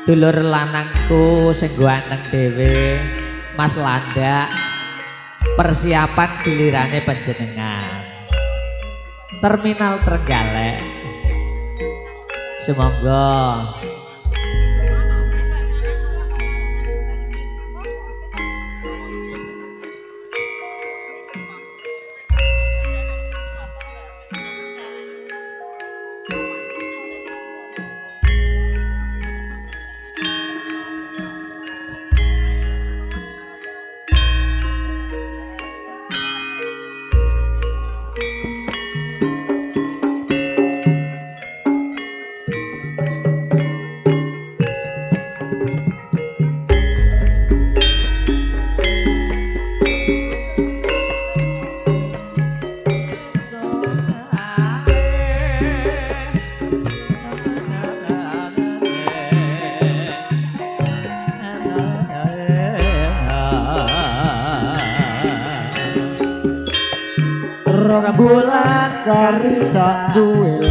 Dulur lanangku sing ganteng dhewe, Mas Landak, persiapan gilirane panjenengan. Terminal Trenggalek. Semoga Rembulan kari sak cuwil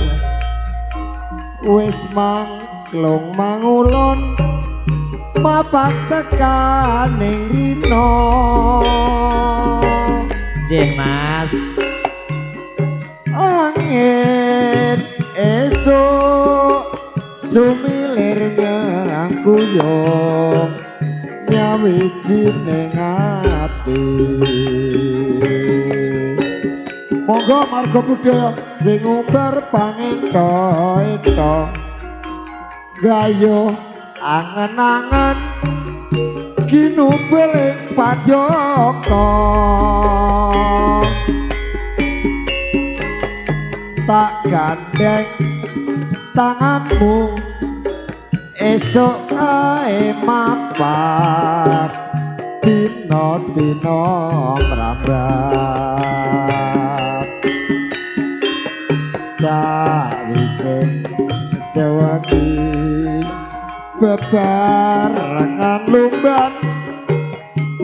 wis mangklung mangulon mapak tekaning rino. Nggih Mas. Angin esuk sumilir nyangkuyung nyawiji ning ati. Monggo marga budaya sing ngumbar pangento-ento gayuh angen-angen ginubel ing pajaka. Tak gandeng tanganmu esuk kae mapak dina-dina mrambat. Sawise sewengi bebarengan lumban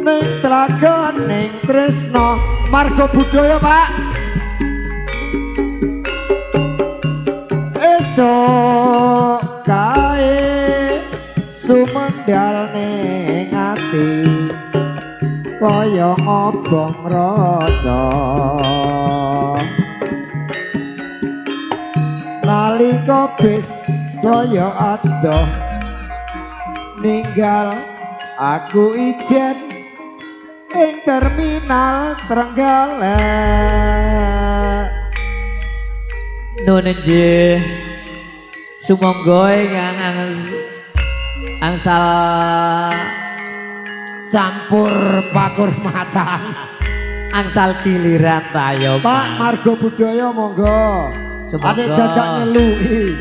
ning tlaga ning tresna marga budaya Pak. Esuk kae sumendal ning ati kaya ngobong rasa. Nalika bis saya adoh ninggal aku ijen ing terminal Trenggalek. Nun nggih. Sumangga ingkang angsal sampur pakurmatan angsal giliran tayo Pak marga budaya monggo. Semoga dadak nyeluki.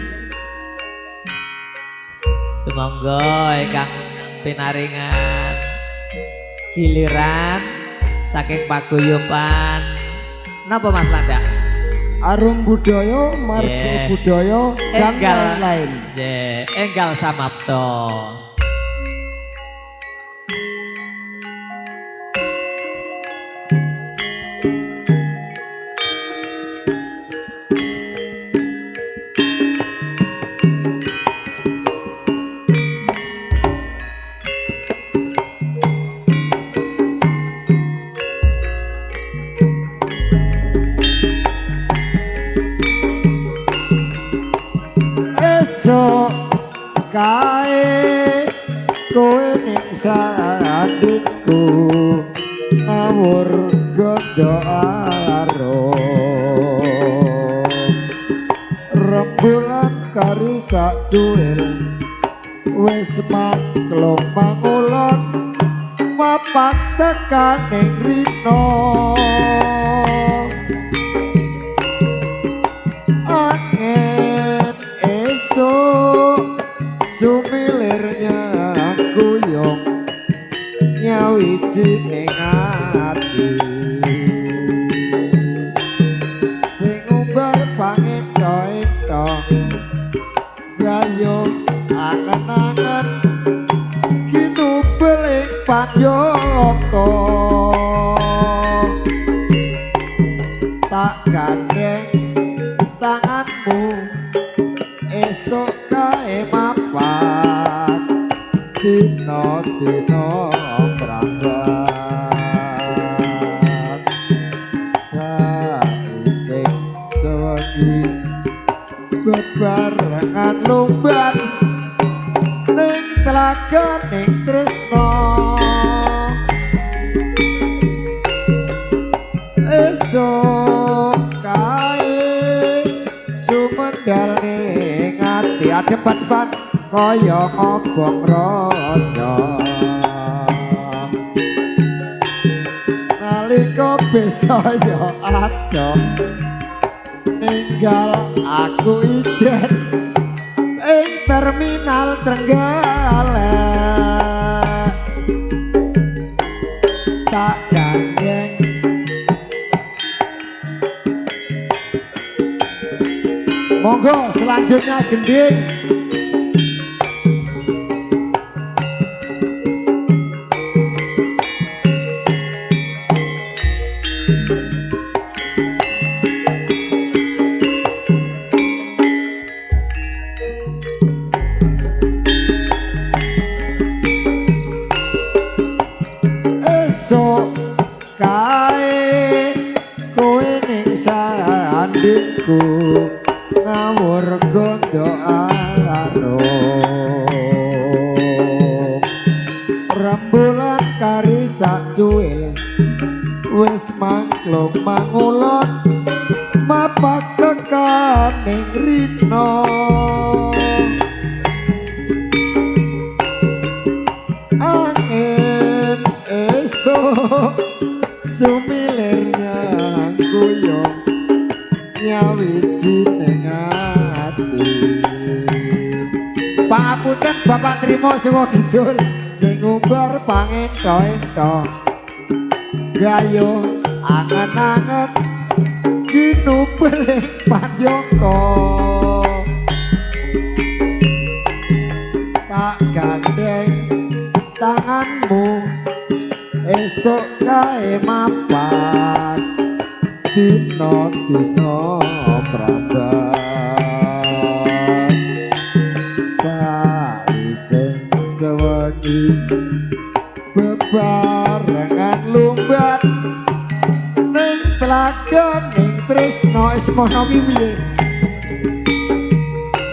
Semoga ingkang pinaringan giliran saking paguyuban napa Mas Landak? Arum budaya, marga budaya dan lain-lain. Nggih, enggal samapta. Esuk kae kowe ning sandingku ngawur godho aro. Rembulan kari sak cuwil wis mangklung mangulon mapak tekaning rino. Angin esuk sumilir nyangkuyung nyawiji ning ati sing ngumbar pangento-ento gayuh angen-angen kinubel ing pajaka. Tak gandeng tanganmu esuk kae mapak Dina-dina mrambat saising sewengi bebarengan lumban ning tlaganing tresna esuk kae sumendal ning ati adep-adepan kaya ngobong rasa nalika besaya adoh ninggal aku ijen ing terminal Trenggalek tak gandeng monggo selanjutnya gending. Esuk kae kowe ning sandingku ngawur gondo arum rembulan kari sak cuwil wis mangklung mangulon mapak tekaning rina angin esuk sumilir nyangkuyung nyawiji ning ati. Pangapunten Bapak trimo Suwo Kidul sing ngumbar pangento-ento gayo angen-angen kinubeling panjangka tak gandeng tanganmu esuk kae mapak dina-dina mrambat saising sewengi bebarengan lumban ning tlaganing tresna semono ki piye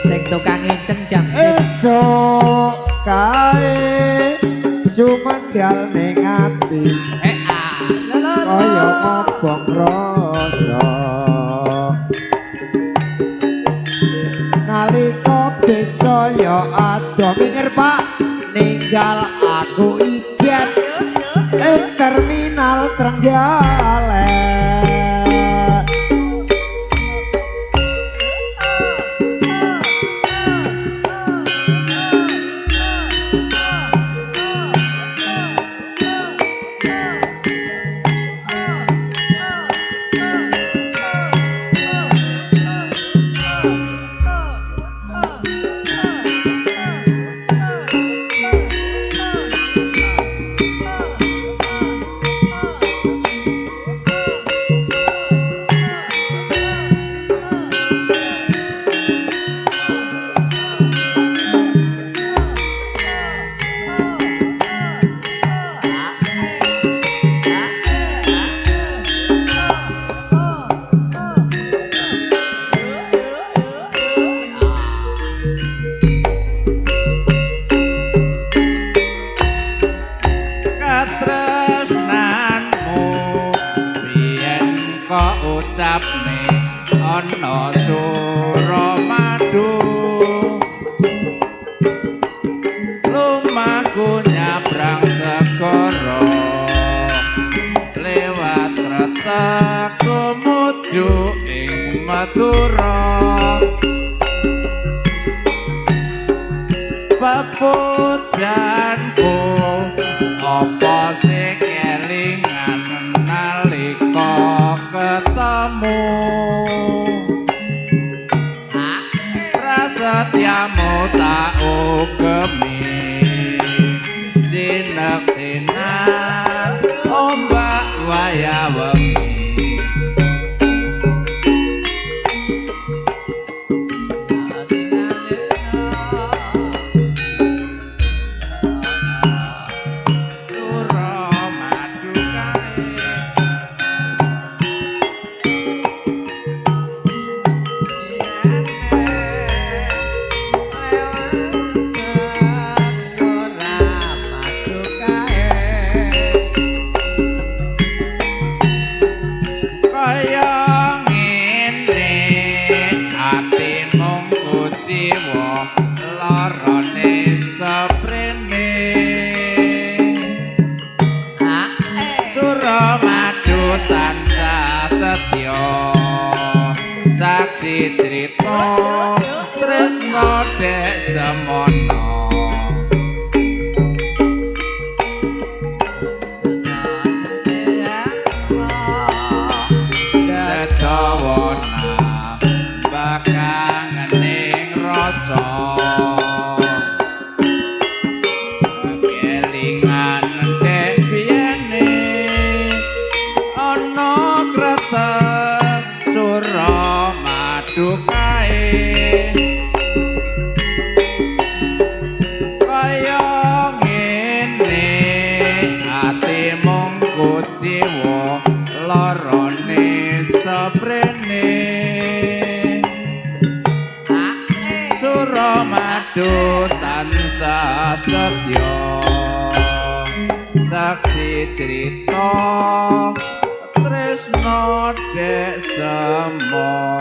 Sing tukang inceng jam sip. Esuk kae sumendal ning ati kaya ngobong rasa nalika besaya adoh minggir Pak ninggal aku ijen ing terminal Trenggalek. Katresnanmu biyen kok ucapne ana Suramadu lumaku nyabrang segara lewat retek tumuju ing Madura pepujanku apa sing kelingan nalika ketemu prasetyamu tak ugemi sinek-sinan ombak waya wengi. Kaya ngene ati mung kuciwa larane seprene. Suramadu tansah setya saksi crita tresna dek semono. Dedawana bakangening rasa kelingan dek biyene ana kreteg Suramadu kae. Kaya ngene ati mung kuciwa larane seprene. Suramadu tansah setya saksi crita tresna dek semono.